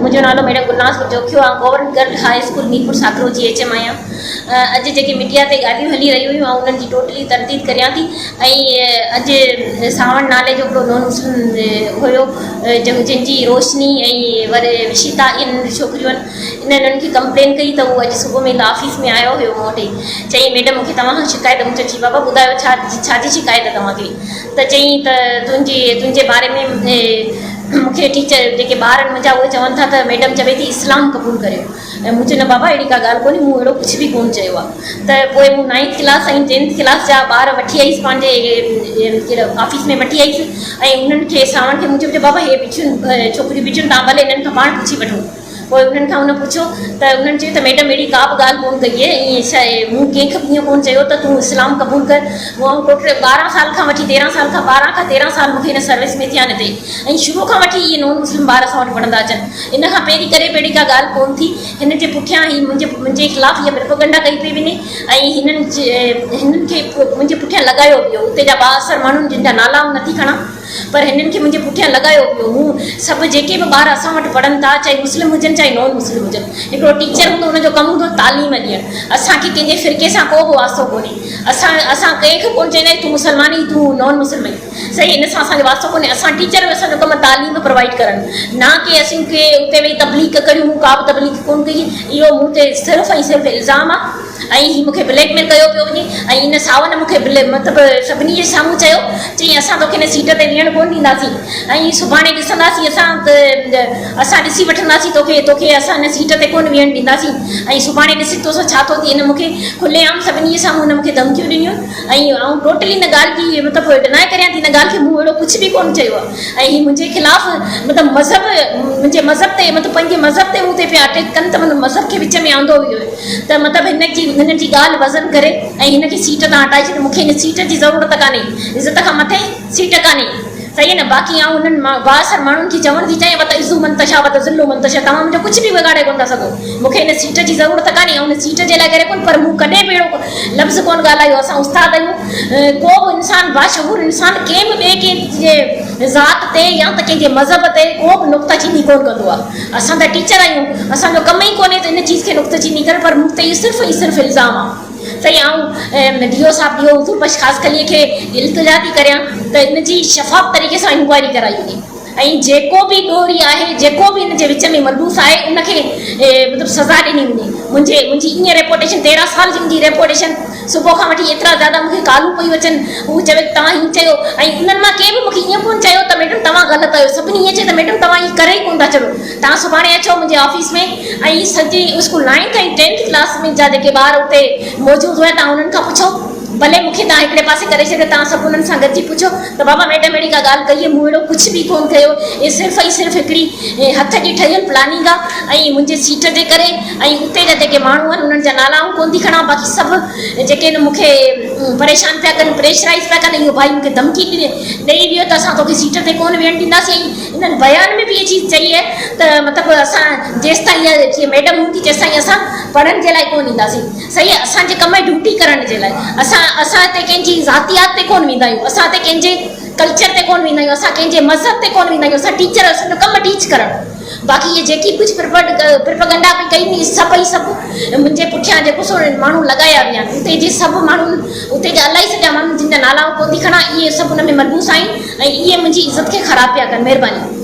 منهنجو نالو ميڊم گلناز جوکيو آهي government girl high school Mirpur Sakro جي ايڇ ايم آهيان. اڄ جيڪي ميڊيا تي ڳالهيون هلي رهيون هيون آئون انهن جي ٽوٽلي ترديد ڪريان ٿي ۽ اڄ سانوڻ نالي جو هڪڙو نون مسلم هيو جنهن جي روشني ۽ وري وشيتا اهي ننڍيون ڇوڪريون آهن انهن انهن کي ڪمپلين ڪئي ته هو اڄ صبح ۾ آفيس ۾ آيو هيو مون وٽ چيائين ميڊم مون کي توهان کان شڪايت مون چيو جي بابا ٻڌايو ڇا ڇا جي شڪايت آهي توهان کي ته چيائين ته تنهنجي تنهنجي باري ۾ مون کي ٽيچر جيڪي ٻار آهن منهنجا اهي چون ٿا ته ميڊم چوي ٿي اسلام قبول ڪريو ۽ مون چيو نه بابا اهڙي ڪا ڳالهه ڪونهي مون اهڙو ڪجهه به ڪونه چيو آهي ته پوء مون نائنٿ ڪلاس ۽ ٽينٿ ڪلاس جا ٻار وٺي آيس پنهنجي آفيس ۾ وٺي آيس ۽ انهن کي ساوڻ کي مون چيو بابا هي بيٺيون ڇوڪريون بيٺيون توهان ڀلي انهن کان پاڻ پڇي وٺو پوء انهن کان هن پڇيو ته انهن چيو ته ميڊم اهڙي ڪا به ڳالهه ڪونه ڪئي آهي ائين ڇا آهي مون ڪنهن کي به ائين ڪونه چيو ته تون اسلام قبول ڪر مون آئون ٽوٽل 12 سال کان وٺي 13 سال کان 12 کان 13 سال مون کي هن سروس ۾ ٿيا آهن هتي ۽ شروع کان وٺي اهي نون مسلم ٻار اسان وٽ پڙهندا اچن ان کان پهرين ڪڏهن به اهڙي ڪا ڳالهه ڪونه ٿي هن جي پٺيان هي منهنجي منهنجي خلاف هيء پروپئگنڊا ڪئي پئي وڃي ۽ هنن هنن کي منهنجي پٺيان لڳايو ويو اتي جا بااثر ماڻهن جن جا نالا آئون نٿي کڻان پر هنن کي منهنجي پٺيان لڳايو ويو. هو سڀ جيڪي به ٻار اسان وٽ پڙهن ٿا، چاهي مسلم هجن چاهي نان مسلم هجن، هڪڙو ٽيچر هوندو ان جو ڪم هوندو تعليم ڏيڻ. اسان کي ڪنهن جي فرقي سان ڪو به واسطو ڪونهي. اسان اسان ڪنهن کي ڪونه چوندا آهيون تون مسلمان آهين تون نان مسلم آهين. صحيح ان سان اسان جو واسطو ڪونهي. اسان ٽيچر آهيون اسان جو ڪم تعليم پرووائيڊ ڪرڻ نه ڪي اسين ڪي اتي ويهي تبليغ ڪريون. مون ڪا به تبليغ ڪونه ڪئي. اهو مون تي صرف ۽ صرف الزام آهي. ۽ هي مون کي بليڪ ميل ڪيو پيو وڃي ۽ ان ساون مون کي مطلب سڀني جي سامهون چيو چيائين اسان توکي هن سيٽ تي ويهڻ ڪونه ڏينداسين ۽ سڀاڻي ڏسنداسين اسان اسان ڏسي وٺنداسين توکي توکي اسان هن سيٽ تي ڪونه ويهڻ ڏينداسين ۽ سڀاڻي ڏس توسان ڇا ٿو ٿئي هن مون کي کلي عام سڀني جي سامهون هن مون کي ڌمڪيون ڏنيون ۽ آئون ٽوٽلي ان ڳالهه جي مطلب ڊنائي ڪريان ٿي ان ڳالهه کي مون اهڙو ڪجهه به ڪونه چيو آهي ۽ هي منهنجي خلاف مطلب مذهب منهنجي مذهب تي مطلب پنهنجي مذهب تي مون تي پيا اٽيڪ ڪن ته مطلب مذهب کي وچ ۾ آندو ويو آهي ته مطلب هن جي هن جي ڳالهه وزن ڪري ۽ هن کي سيٽ تان هٽائي ڇڏ مون کي هن سيٽ جي ضرورت ڪانهي عزت کان مٿي سيٽ ڪانهي صحيح نه باقي آئون انهن بااثر ماڻهن کي چوڻ ٿي چاهيان وتعز من تشاء وتذل من تشاء توهان منهنجو ڪجهه به بگاڙي ڪونه ٿا سگهو مون کي هن سيٽ جي ضرورت ڪانهي آئون هن سيٽ جي لاء ڪري ڪونه پر مون ڪڏهن به اهڙو لفظ ڪونه ڳالهايو اسان استاد آهيون ڪو به انسان باشعور انسان ڪنهن به ٻئي ڪنهن جي ذات تي يا ته ڪنهن جي مذهب تي ڪو به نقطه چيني ڪونه ڪندو آهي اسان ته ٽيچر آهيون، اسان جو ڪم ئي ڪونهي ته ان چيز کي نقطه چيني ڪرڻ پر مون تي اهو صرف ۽ صرف الزام آهي. سائين آئون ڊي او صاحب ڊي او حضور بخش خاصخيلي کي التجا ٿي ڪريان ته ان جي شفاف طريقي سان انڪوائري ڪرائي وڃي ۽ جيڪو به ڏوهي آهي جيڪو به ان جي وچ ۾ ملوث آهي ان کي مطلب سزا ڏني وڃي. منهنجي منهنجي ائين ريپوٽيشن 13 سال جي منهنجي ريپوٽيشن صبح کان وٺي ايترا زياده مون کي ڪالون پيون اچن، هو چوي ته توهان هي چيو ۽ انهن مان ڪنهن به مون کي ائين ڪونه چيو ته ميڊم توهان غلط آهيو، سڀني ائين چيو ته ميڊم توهان ائين ڪري ئي ڪونه ٿا ڇڏو، توهان سڀاڻي اچو منهنجي آفيس ۾ ۽ سڄي اسڪول نائنٿ ۽ ٽينٿ ڪلاس ۾ جا جيڪي ٻار اتي موجود هيا توهان انهن کان پڇو، ڀلي مون کي توهان هڪڙي پاسي ڪري ڇڏيو، توهان سڀ انهن سان گڏجي پڇو ته بابا ميڊم اهڙي ڪا ڳالهه ڪئي آهي، مون اهڙو ڪجهه به ڪونه ڪيو، اهي صرف ۽ صرف هڪڙي هٿ جي ٺهيل پلاننگ آهي ۽ منهنجي سيٽ جي ڪري ۽ اتي جا جيڪي ماڻهو آهن انهن جا نالا آئون ڪونه ٿي کڻان باقي سڀ جيڪي آهن مون کي پريشان پيا ڪن پريشرائيز پيا ڪن اهو ڀائي مون کي ڌمڪي ڏئي ويو ته اسان توکي سيٽ تي ڪونه ويهڻ ڏينداسين ۽ انهن بيان ۾ به اهي چيز چئي آهي ته مطلب اسان جيستائين اها ميڊم هوندي تيستائين اسان پڙهڻ جي لاء ڪونه اينداسين صحيح آهي اسان جي ڪم آهي ڊيوٽي ڪرڻ جي لاء اسان اسان هتي ڪنهن جي ذاتيات تي ڪونه ويندا آهيون اسان هتي ڪنهن جي ڪلچر تي ڪونه ويندا آهيون اسان ڪنهن جي مذهب تي ڪونه ويندا آهيون اسان ٽيچر اسان جو ڪم ٽيچ ڪرڻ باقي اهي جيڪي ڪجهه پرپگنڊا پئي ڪئي وڃي سڀ ئي سڀ منهنجي پٺيان جيڪو سو ماڻهو لڳايا ويا آهن اتي جي سڀ ماڻهن اتي جا الائي سڄا ماڻهو جن جا نالا آئون ڪونه ٿي کڻان اهي سڀ ان ۾ ملوث آهن ۽ اهي منهنجي عزت کي خراب پيا ڪن مهرباني.